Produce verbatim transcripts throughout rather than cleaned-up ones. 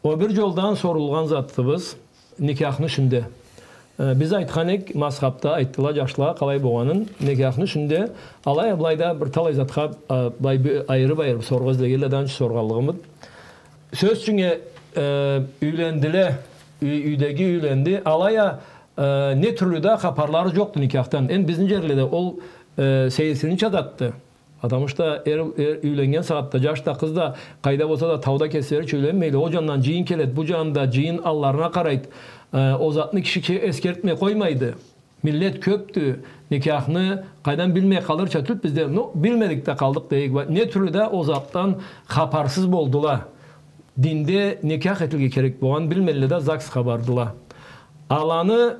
О бир джолдан сорулгъан затыбыз никяхны юсюнде. Э, биз айтхан эк, мазхабда айтдыла джашлагъа къалай болгъанын, никяхны юсюнде алай а былай да бир талай затха, э, былай бир айырыб-айырыб соргъа излегенле да, анча соргъанлыгъыбыз. Сёз ючюн, э, юйлендиле, юй-, юйдеги юйленди, алай а, э, не тюрлю да хапарлары джокъду никяхдан. Энди бизни джерледе ол, э, сейирсиниуча затды. Потому что эр, эр юйленнген сагъатда джаш да, къыз да, къайда болса да, тауда кеслерича юйленмейле. Ол джандан джыйын келед, бу джанында джыйын алларына къарайд. Э, ол затны киши ке-, эсгертмей къоймайды. Миллет кёбдю, никяхны къайдан билмей къалырча тюлд бизде. Ну, билмедик да къалдыкъ дейик. Ва не тюрлю да ол затдан хапарсыз болдула. Динде никях этилирге керек болгъанын билмедиле да, ЗАГСха бардыла. Аланы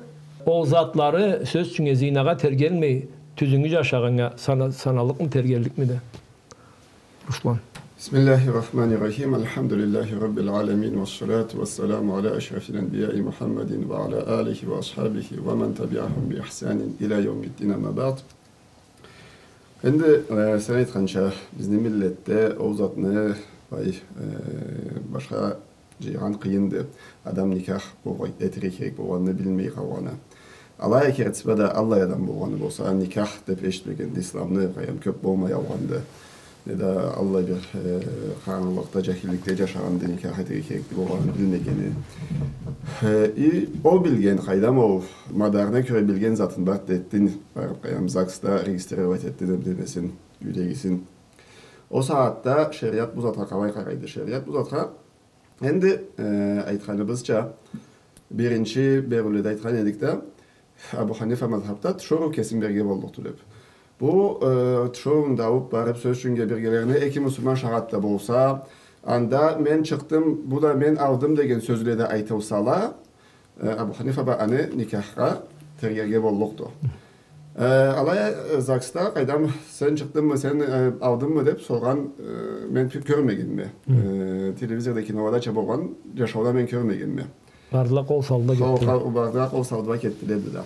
ол затлары, сёз ючюн, зинагъа тергелмей, тюзюнгю джашагъаннга сана-, саналлыкъмы, тергелликмиди? Руслан. بسم الله الرحمن الرحيم. الحمد لله رب العالمين. والصلاة والسلام على أشرف الأنبياء محمد وعلى آله وأصحابه ومن تبعهم بإحسان إلى يوم الدين. أما بعد. Энди, э, сен айтханча, бизни миллетде ол затны, бай, э, башха джыйгъан къыйынды. Адам никях болгъа-, этерге керек болгъанын билмей къалгъаны. Алай а кертиси бла да аллай адам болгъаны болса, никях деб эшитмегенди, исламны къайдам кёб болмай алгъанды. Неда аллай бир, э, къарангылыкъда, джахилликде джашагъанды, никях этерге керекди болгъанын билмегени. Э, и ол билген, къайдам, ол мадарына кёре билген затын барды этдин, барыб къайдам ЗАГСда регистрировать этдин, немесин, юйдегисин. Ол сагъатда шериат бу затха къалай къарайды? Шериат бу затха, энди, э, айтханыбызча, биринчи бериуледе айтхан эдик да, Абу Ханифа мазхабда тиширыу кесин берирге боллукъду деб. Бу, э, тиширыуну да алыб барыб, сёз ючюннге, биргелерине эки муслиман шагъат да болса, анда мен чыкъдым, бу да мен алдым деген сёзле да айтылсала, э, Абу Ханифа бла аны никяхха тергерге боллукъду. Э, алай, э, ЗАГСда, къайдам, сен чыкъдынгмы, сен, э, алдынгмы деб соргъан, э, мен кё-, кёрмегенме. Хы. Э, телевизорда, кинолада ча болгъан джашауда мен кёрмегенме. Бардыла, къол салдыла, кетдиле. Бардыла, къол салдыла, кетдиле, деди да.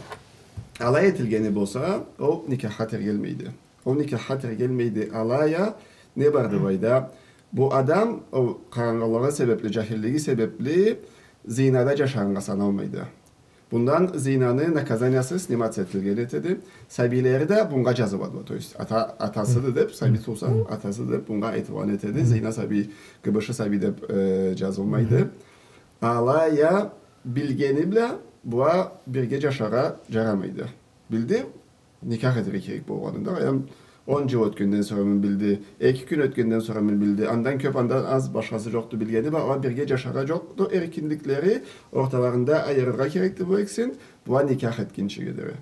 Алай этилгени болса, ол никяхха тергелмейди. Ол никяхха тергелмейди. Алай а не барды былайда? Бу адам ол къарангылыгъы себебли, джахиллиги себебли зинада джашагъаннга саналмайды. Бундан зинаны наказаниясы сниматься этилген этеди. Сабийлери да бунга джазыладыла. То есть ата-, атасыды деб, сабий тууса, атасыды деб бунга айтылгъан этеди. Зина сабий, ГБШ сабий деб, э, джазылмайды. Алай а билгени бла була бирге джашаргъа джарамайды. Билди, никях этерге керек болгъанын да. Эм, он джыл ётгенден сора муну билди, эки кюн ётгенден сора муну билди. Андан кёб, андан аз башхасы джокъду билгени бла, ала бирге джашаргъа джокъду эркинликлери, орталарында айырыргъа керекди бу экисин, була никях этгинчиге дери.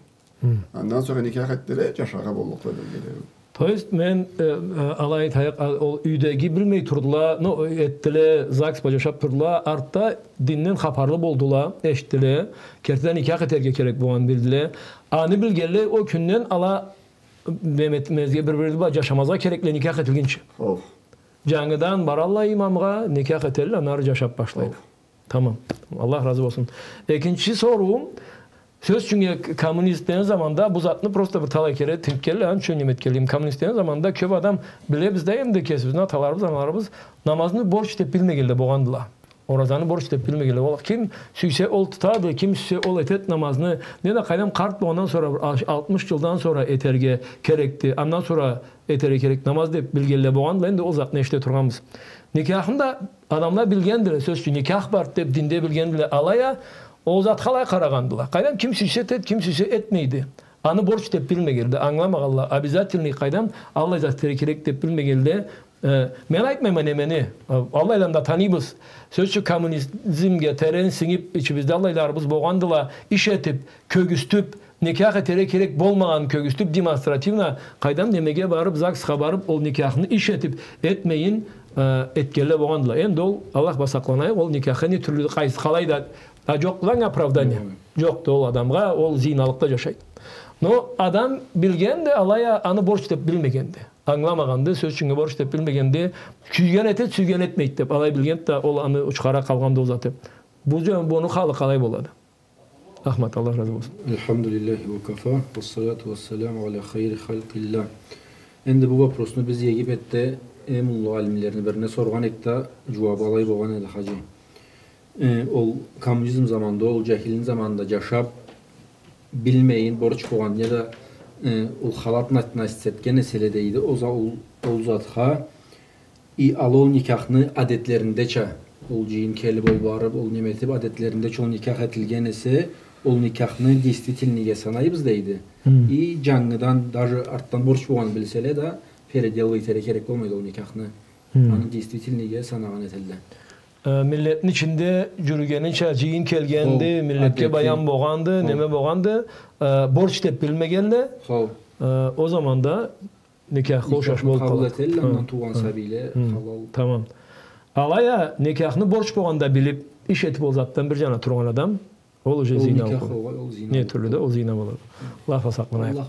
Хы. Андан сора никях этдиле, джашаргъа боллукъла биргелери. То есть мен, э, э, алай айтайыкъ, а, ол юйдеги билмей турдула, но, этдиле, ЗАГС бла джашаб турдула, артда динден хапарлы болдула, эшитдиле, кертиде никях этерге керек болгъанын билдиле. Аны билгенлей, ол кюнден ала неме этмезге, бир-бири бла джашамазгъа керекле никях этилгинчи. Хо. Джангыдан баралла имамгъа, никях этелле, андан ары джашаб башлайла. Хо. Тамам. Аллах разы болсун. Экинчи соруу, сёз ючюн, э, к-, коммунист деген заманда бу затны просто бир талай кере тынгылы, аны ючюн неме этгенлигим. Коммунист деген заманда кёб адам билебиз да, энди кесибизни аталарыбыз, аналарыбыз намазны борч деб билмегенле болгъандыла. Оразаны борч деб билмегенле. Ол ким сюйсе, ол тутады, ким сюйсе, ол этед намазны. Неда къайдам, къарт болгъандан сора, бир ал-, алтмыш джылдан сора этерге керекди. Андан сора этерге керек намаз деб билгенле болгъандыла. Энди ол затны эшите тургъанбыз. Никяхны да адамла билгендиле, сёз ючюн, никях барды деб динде билгендиле. Алай а ол затха алай къарагъандыла. Къайдам, ким сюйсе этед, ким сюйсе этмейди. Аны борч деб билмегенле, ангыламагъанла, обязательный, къайдам, аллай зат этерге керек деб билмегенле. Э, мен айтмайма немени, э, аллайланы да таныйбыз. Сёз ючюн, коммунизмге терен сингиб, ичибизде аллайларыбыз болгъандыла, иш этиб, кёргюзтюб, никях этерге керек болмагъанын кёргюзтюб, демонстративно, къайдам, немеге барыб, ЗАГСха барыб, ол никяхны иш этиб, этмейин, э, этгенле болгъандыла. Энди ол, Аллах бла сакъланайыкъ, ол никяхха не тюрлю, къайсы, къалай да, а, джокъду анга оправдание. Джокъду ол адамгъа, ол зиналыкъда джашайды. Но адам билгенди, алай а аны борч деб билмегенди. Ангыламагъанды, сёз ючюн, борч деб билмегенди. Сюйген этед, сюйген этмейд деб, алай билгенди да, ол аны учхара къалгъанды ол зат деб. Бу, буну халы къалай болады? Ахмат, Аллах разы болсун. الحمد لله وكفى، والصلاة والسلام على خير خلق الله. Энди бу вопросну биз Египетде эм уллу алимлерини бирине соргъан эдик да, джууабы алай болгъан эди, хаджи. Э, ол коммунизм заманда, ол джахилни заманда джашаб, билмейин, борч болгъан, неда, э, ол халатны относиться этген эселе, дейди. Ол за-, ол, ол затха, и ала ол никяхны адетлериндеча, ол джыйын келиб, ол барыб, ол неме этиб, адетлериндеча ол никях этилген эсе, ол никяхны действительныйге санайбыз, дейди. Хы. И джангыдан, даже артдан борч болгъанын билселе да, переделывать этерге керек болмайды ол никяхны. Хы. Аны действительныйге санагъан этелле. Э, миллетни ичинде джюрюгенича джыйын келгенди, хо, миллетге адети, баян болгъанды, хо, неме болгъанды, э, борч деб билмегенле. Хо. Э, ол заманда никяхха ушаш болуб къалады. Никяхны къабыл этелле, андан туугъан сабийле халал. Тамам. Алай а, никяхны борч болгъанда билиб, иш этиб, ол затдан бир джана тургъан адам, ол уже зина никях болгъан. Ол зина. Не тюрлю да ол зина болады. Аллах сакъласын. Аллах